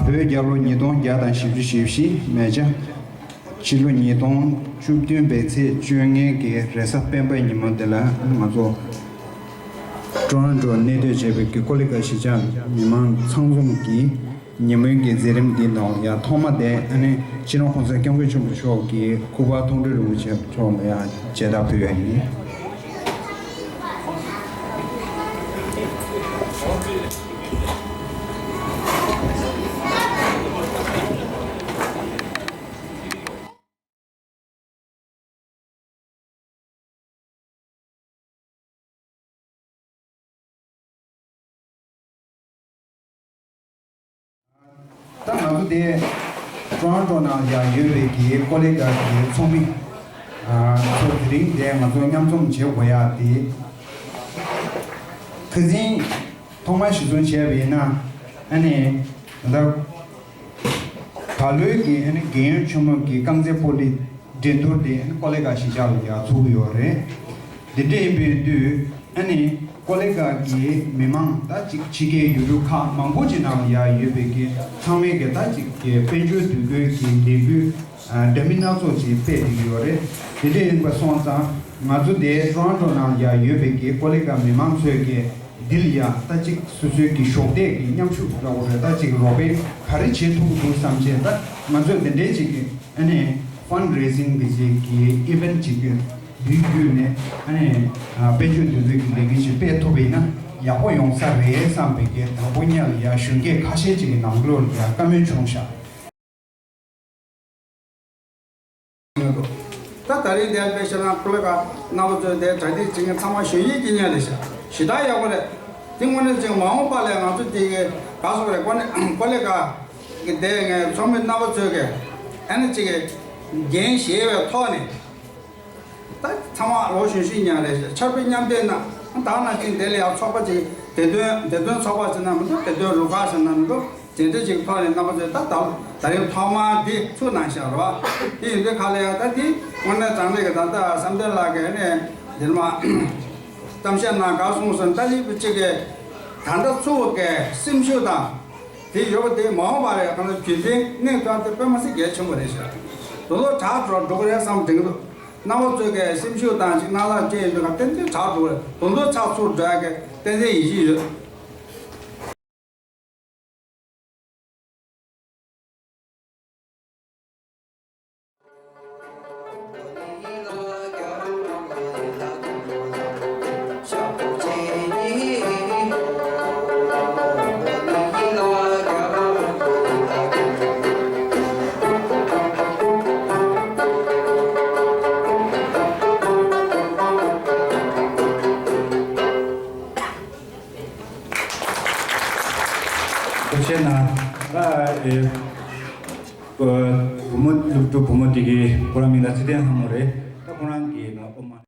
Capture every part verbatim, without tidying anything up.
བོད་རྒྱལ་ལོ་ཉིས་སྟོང་བརྒྱ་དང་བཞི་བཅུ་ཞེ་བཞི་མེ་བྱ། ཕྱི་ལོ་ཉིས་སྟོང་བཅུ་བདུན་པའི་ཚེས་བཅོ་ལྔའི་གི་རེས་གཟའ་སྤེན་པའི་ཉིན་མོ་འདི་ལ་ང་ཚོ་ཊོ་རོན་ཊོ་གནས་སྡོད་བྱས་པའི་གི་ཀོ་ལི་གྷལ་གཞིས་ཆགས་མི་མང་ཚང་འཛོམས་ཀྱི་ཉིན་མོའི་གི་མཛད་རིམ་འདིའི་ནང་ཡང་ཐོག་མ་དེ་ཨ་ནི་སྤྱི་ནོར་༸གོང་ས་༸སྐྱབས་མགོན་ཆེན་པོ་མཆོག་གི་སྐུ་པར་མཐོང་གྲོལ་རིན་པོ་ཆེ་མཆོག་ལ་ཡང་མཇལ་དར་ཕུལ་བ་ཡིན། ད་ང་ཚོ་དེ་ཊོ་རོན་ཊོ་ནང་ཡང་ཡོད་པའི་གི་ཀོ་ལི་གྷལ་གི་ཚོགས་མི་ཚོ་དེ་རིང་དེ་ང་ཚོ་མཉམ་འཛོམས་བྱེད་དགོས་ཡག་དེ། ཁ་སང་ཐོག་མར་གཞི་བཟུང་བྱས་པ་ཡིན་ན་ཨ་ནི་ད་ལྟ། ད་ལོའི་གི་ཨ་ནི་རྒན་ཡོལ་ཆེན་མོ་གི་རྐང་རྩེད་སྤོ་ལོའི་འགྲན་བསྡུར་དེ་ཨ་ནི་ཀོ་ལི་གྷལ་གཞིས་ཆགས་ལ་ཡང་ཚུགས་ཀྱི་ཡོད་རེད། དེ་འདྲ་ཡིན་པའི་དུས་ཨ་ནི་ཀོ་ལི་གྷལ་གི་མི་མང་ད་ཅིག་ཕྱི་རྒྱལ་ཡུལ་གྲུ་ཁག་མང་པོ་ཅིག་ནང་ལ་ཡང་ཡོད་པའི་གི་ཚང་མས་གི་ད་ཅིག་གི་དཔལ་འབྱོར་འདུ་འགོད་ཀྱི་ལས་འགུལ་འདྲ་མིན་སྣ་ཚོགས་ཅིག་སྤེལ་བསྡད་ཀྱི་ཡོད་རེད། དེ་འདྲ་ཡིན་པ་སོང་ཙང་ང་ཚོ་དེ་ཊོ་རོན་ཊོ་ནང་ལ་ཡང་ཡོད་པའི་གི་ཀོ་ལི་གྷལ་མི་མང་ཚོས་གི་འདི་ལ་ཡང་ད་ཅིག་སོ་སོའི་གི་གཞོགས་འདེགས་ཀྱི་མཉམ་ཞུགས་འདྲ་བོ་རེད། ད་ཅིག་རོགས་ཕན་ག་རེ་བྱེད་ཐུབ་ཀྱི་འདུག་བསམ་བྱས། ད་ང་ཚོས་འདི་འདྲའི་ཅིག་གི་ཨ་ནི་ཕན་རེ་སིང་གི་ཅིག་གི་ཨི་ཝེན་ཊི་ཅིག་གི་བརྒྱུད་བརྒྱུད་ནས་ཨ་ནི་དཔལ་འབྱོར་འདུ་འཛོམས་ཀྱི་ལས་འགུལ་ཅིག་སྤེལ་ཐུབ་པ་ཡིན་ན་ཡག་པོ་ཡོང་ས་རེད་བསམ་པའི་གི་དང་པོ་ཉིད་ལ་ཡང་གཞོན་སྐྱེས་ཁ་ཤས་ཅིག་གི་ནང་ལོགས་ལ་ཡང་བཀའ་མོལ་བྱུང་ཤག་ད་ད་རིང་དེ་དཔེ་བཤད་ན་ཀོ་ལི་གྷལ་རྣམ་པ་ཚོས་དེ་གྲ་སྒྲིག་བྱེད་མཁན་ཚང་མ་གཞོན་སྐྱེས་ཀྱི་ཉག་རེད་ཤག་ཞེ་དྲག་ཡག་པོ་རེད། དེ་དངོས་གནས་ཅིག་མ་འོངས་པ་ལ་ང་ཚོ་དེ་གི་ག་སོག་རེད། ཀོ་ནི་ཀོ་ལི་གྷལ་གི་དེ་ངའི་ཚོགས་མི་རྣམ་པ་ཚོས་གི་ཨ་ནི་ཅིག་གི་འགན་བཞེས་པའི་ཐོག་ནས། ད་ཚང་མ་ལོ་གཞོན་གཞོན་ཉག་རེད། ཕྱར་བུ་མཉམ་འདེགས་གནང་། ད་ནང་བཞིན་དེ་ལ་ཡང་ཚོགས་པ་ཅིག་བདེ་དོན་བདེ་དོན་ཚོགས་པ་ཟེར་ན་མི་འདུག་བདེ་དོན་རུ་ཁག་ཟེར་ན་མི་འདུག་དེ་འདྲ་ཅིག་ཐོག་ནས་རྣམ་པ་ཚོས་ད་ད་ད་རིང་ཐོག་མར་འདི་ཚུགས་གནང་བཞག་རེད་བ། དེ་ཡིན་དུས་ག་ལ་ཡང་ད་དེ་དངོས་གནས་དྲང་གནས་ཀྱི་ད་ལྟ་བསམ་གཏན་ལགས་ཀྱིས་ནས་འདིར་མ་གཏམ་བཤད་ནང་ག་གསུངས་སོང་། ད་ལི་བུ་གཅིག་གིས་ད་ལྟ་ཚུགས་ཀྱི་སེམས་ཤུགས་དང་དེ་ཡོད་པ་དེ་མ་འོངས་པ་ལ་ཡང་གང་ལྟར་རྒྱུན་འཛིན་གནས་ཐུབ་ཡག་དེ་དཔེ་མ་སྲིད་གལ་ཆེན་པོ་རེད་ཤག་དོ་དོ་དྲག་འགྲོ་འགྲོ་གི་རེད་བསམ་དྲན་གྱི་འདུག་རྣམ་པ་ཚོས་ཀྱི་སེམས་ཤུགས་དང་ཅིག་སྣང་ལ་སྐྱེ་ཡོང་དུས་ཀ་ཏན་ཏན་དྲག་འགྲོ་རེད། དོན་དུ་ཕྱག་ཚུགས་འགྲོ་ཡག་གི་ཏན་ཏན་ཡིད་ཆེས་ཡོད། ཐུགས་རྗེ་གནང་། ཨ་ཨེ། བུ་མོ་སློབ་ཕྲུག་བུ་མོ་དེ་གི་ཁོ་རང་མིང་ལ་ཚེ་བརྟན་ལྷ་མོ་རེད། ད་ཁོ་རང་གི་ཨོ་མ།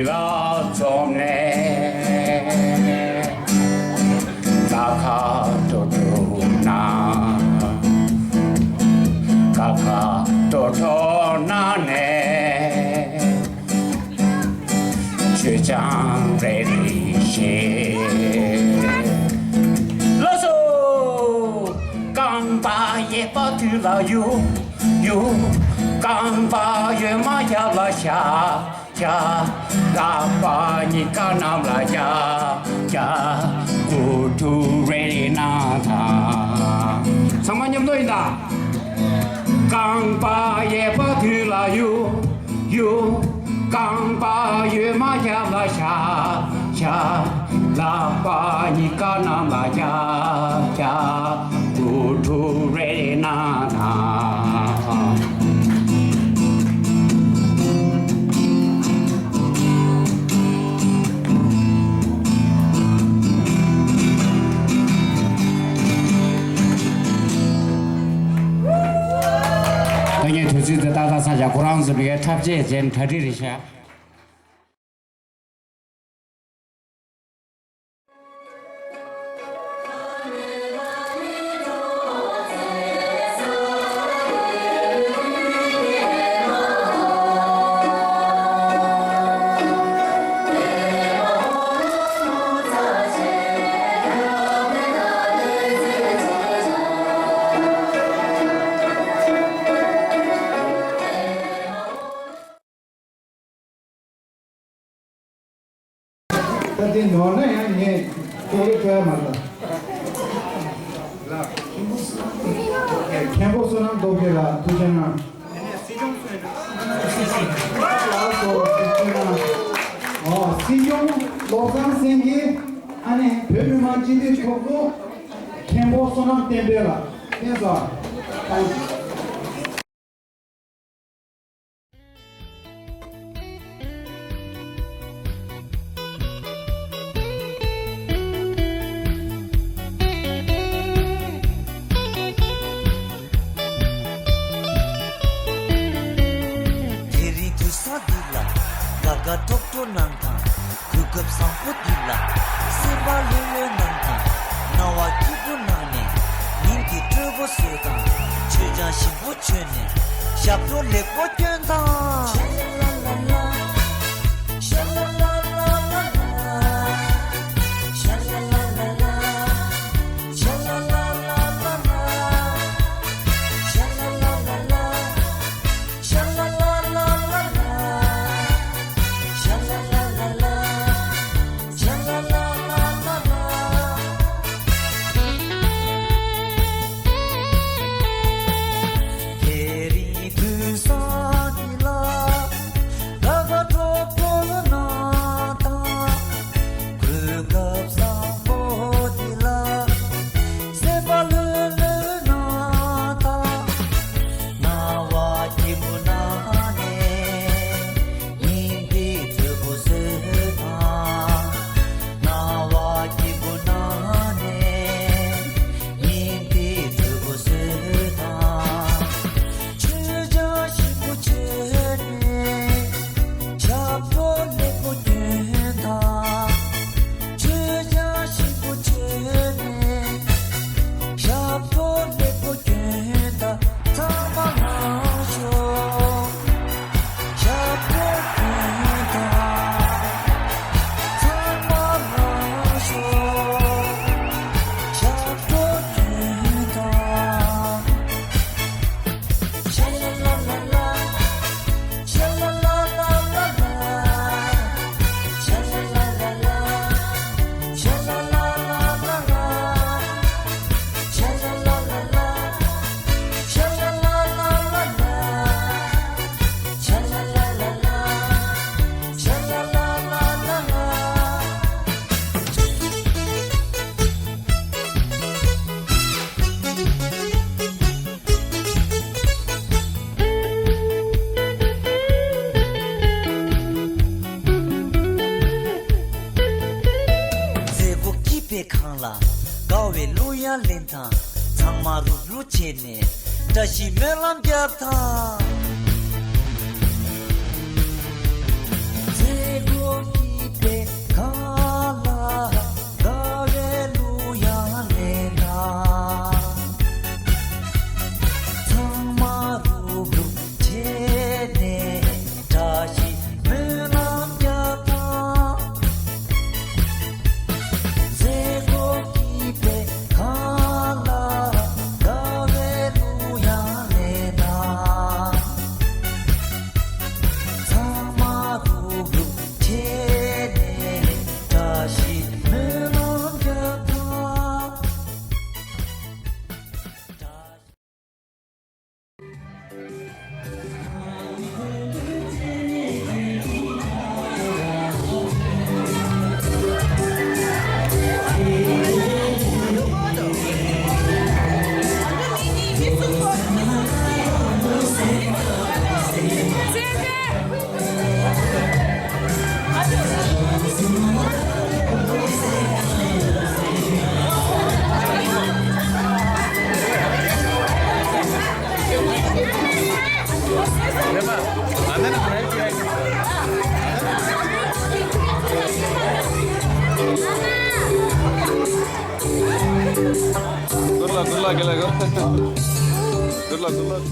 ལ་འཛོམས་ནས་ཀ་ཁ་ཏོ་ཏོ་ན། ཀ་ཁ་ཏོ་ཏོ་ན་ནས་ཆོས་ཀྱང་རེ་རེ་བཤད། ལགས་སོ། རྐང་པ་གཡས་པ་དུས་ལ་གཡུག་གཡུག། རྐང་པ་གཡོན་མ་རྒྱབ་ལ་བཞག་བཞག། ལག་པ་གཉིས་ཀ་གནམ་ལ་རྒྱག་རྒྱག། སྐུ་ཐུག་རེ་རེ་གནང་དང་། ཚང་མ་མཉམ་དུ་ཡིན་ད། རྐང་པ་གཡས་པ་དུས་ལ་གཡུག་གཡུག། རྐང་པ་གཡོན་མ་རྒྱབ་ལ་བཞག་བཞག། ལག་པ་གཉིས་ཀ་གནམ་ལ་རྒྱག་རྒྱག། སྐུ་ཐུག་རེ་རེ་གནང་དང་། ད་ངས་དུས་ཚོད་འདི་ཏག་ཏག་ཚར་བཞག་ཁོ་རང་ཚོ་ལ་འཐབ་ཇུས་ཅན་གྲ་སྒྲིག་རེད་ཤག་ད་དེ་ནོར་ན་ཡང་ངས་ཀློག་ཀློག་བྱ་མ་ལ། མཁན་པོ་བསོད་ནམས་རྡོ་རྗེ་ལགས་ཐུགས་རྗེ་གནང་། ལགས་སོ་ཐུགས་རྗེ་གནང་། ཨོ་སྲིད་སྐྱོང་བློ་བཟང་སེང་གེ། ཨ་ནི་བོད་མི་མང་སྤྱི་འཐུས་ཚོགས་གཙོ་མཁན་པོ་བསོད་ནམས་བསྟན་འཕེལ་ལགས་བསྟན་སོང་། དེ་རིང་དུས་བཟང་འདི་ལ་དགའ་དགའ་སྤྲོ་སྤྲོ་གནང་དང་། གོ་སྐབས་བཟང་པོ་འདི་ལ་སེམས་པ་ལྷོད་ལྷོད་གནང་དང་། སྣང་བ་སྐྱིད་པོ་གནང་ནས་ཉིན་འདི་སྤྲོ་པོ་བཟོས་དང་། ཆོས་ཀྱང་ཞིམ་པོ་མཆོད་ནས་ཞབས་བྲོ་ལེགས་པོ་སྐྱོན་དང་། དེ་རིང་དུས་བཟང་འདི་ལ་དགའ་དགའ་སྤྲོ་སྤྲོ་གནང་དང་། གོ་སྐབས་བཟང་པོ་འདི་ལ་སེམས་པ་ལྷོད་ལྷོད་གནང་དང་། སྣང་བ་སྐྱིད་པོ་གནང་ནས་ཉིན་འདི་སྤྲོ་པོ་བཟོས་དང་། སྣང་བ་སྐྱིད་པོ་གནང་ནས་ཉིན་འདི་སྤྲོ་པོ་བཟོས་དང་། ཆོས་ཀྱང་ཞིམ་པོ་བྱས་ནས་ཞབས་བྲོ་ལེགས་པོ་སྐྱོན་དང་། ཆོས་ཀྱང་ཞིམ་པོ་བྱས་ནས་ཞབས་བྲོ་ལེགས་པོ་སྐྱོན་དང་། ཚང་མ་ལངས་ཤོག་ཞབས་བྲོ་སྐྱོན་དང་། ཚང་མ་ལངས་ཤོག་ཞབས་བྲོ་སྐྱོན་དང་། མཛད་སྒོ་སྐྱིད་པའི་ཁང་ལ་དགའ་བའི་གླུ་དབྱངས་ལེན་དང་། ཚང་མ་རུབ་རུབ་བྱས་ནས་བཀྲ་ཤིས་སྨོན་ལམ་རྒྱབ་དང་། མཛད་སྒོ་ Good luck, good luck.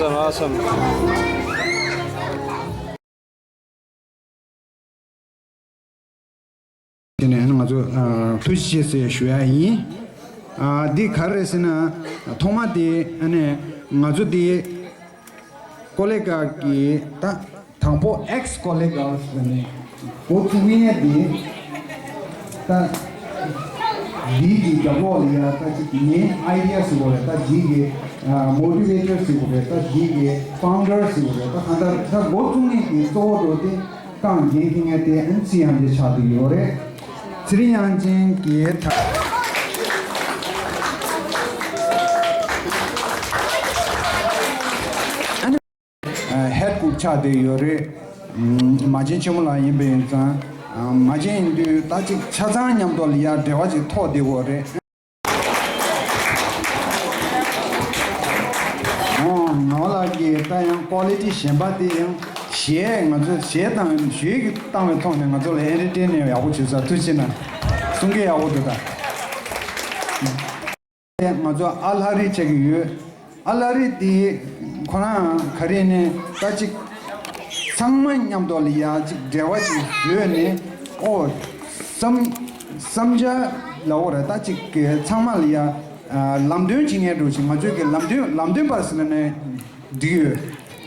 Awesome, awesome. དེ་ནས་ང་ཚོ་ཨ་ཐུགས་རྗེ་ཆེ་ཟེར་ཞུ་ཡ་ཡིན། ཨ་འདི་ག་རེ་རེད་ཟེར་ན། ཐོག་མ་དེ་ཨ་ནི་ང་ཚོ་དེ་ཀོ་ལེ་གྷལ་གྱི་ད་དང་པོ་ཨེགས་ཀོ་ལེ་གྷལ་ཟེར་ནས་འགོ་བཙུགས་ཡས་དེ་ད་འདི་གི་རྒྱབ་ལོགས་ལ་ཡ་ད་ཅིག་ངའི་ཨའི་ཌི་ཡ་ཟེར་དགོས་རེད། ད་འདི་གི་ཨ་མོ་ཊི་ཝེ་ཊར་ཟེར་དགོས་རེད། ད་འདི་གི་ཕའུན་ཌར་ཟེར་དགོས་རེད། ད་གང་ལྟར་ད་འགོ་བཙུགས་མཁན་གྱི་གཙོ་བོ་འགྲོ་དེ། རྐང་འཛིན་མཁན་དེ་ཨ་ནི་ཚེ་རིང་དབྱངས་ཅན་ཆགས་བསྡད་ཡོད་རེད། ཚེ་རིང་དབྱངས་ཅན་གྱིས་ད་ཨ་ནི་ཧེཌ་ཀུག་ཆགས་བསྡད་ཡོད་རེད། མ་བྱན་ཆེན་མོ་ལགས་ཡིན་པ་ཡིན་ཙང་། མ་བྱན་ཡིན་དུས་ད་ཅིག་ཆ་ཚང་མཉམ་དུ་ལ་ཡ་འབྲེལ་བ་ཅིག་ཐོགས་བསྡད་ཡོད་རེད། ཨོ། ངག་དབང་ལགས་ཀྱིས་ད་ཡང་ཀོ་ལི་ཊི་གཞན་པ་དེ་ཡང་གཞས་ང་ཚོས་གཞས་དང་གཞས་ཀྱི་བཏང་བའི་ཐོག་ནས་ང་ཚོ་ལ་ཨེན་ཊར་ཊེན་ནིང་ཡག་པོ་བྱས་ཙང་ཐུགས་རྗེ་གནང་། གསུང་གི་ཡག་པོ་འདུག་ད། ང་ཚོ་ཨ་ལྷ་རི་བྱེད་ཀྱི་ཡོད། ཨ་ལྷ་རི་དེ་ཁོ་རང་ག་རེ་ནས་ད་ཅིག་ཚང་མ་མཉམ་དུ་ལ་ཡ་ཅིག་འབྲེལ་བ་ཅིག་བཟོས་ནས། ཨོ། བསམ་བསམ་འཆར་ལབ་དགོས་རེད། ད་ཅིག་གི་ཚང་མ་ལ་ཡ་ཨ་ལམ་སྟོན་བྱེད་མཁན་འདྲ་བོ་ཞིག་ང་ཚོས་ཀྱི་ལམ་སྟོན་ལམ་སྟོན་པ་ཟེར་ན་ནས་འགྲིག་ཡོད།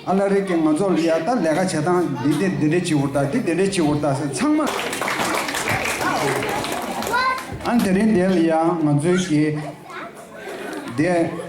ཨ་ལྷ་རི་གིས་ང་ཚོ་ལ་ཡ་ད་ལས་ཀ་བྱེད་སྟངས་འདི་འདི་འདི་འདྲས་བྱེད་དགོས་རེད། ད་འདི་འདི་འདྲས་བྱེད་དགོས་རེད། ད་ཟེར་ཚང་མ། ཨ་དེ་རིང་འདིར་ལ་ཡ་ང་ཚོས་ཀྱི་དེ།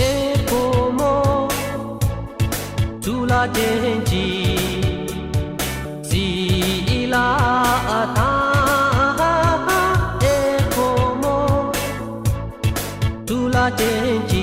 ཨེ་བུ་མོ། ཐུགས་ལ་བརྟེན་ཅིག་སྲིད་ལ་ཐང་། ཨེ་བུ་མོ། ཅན།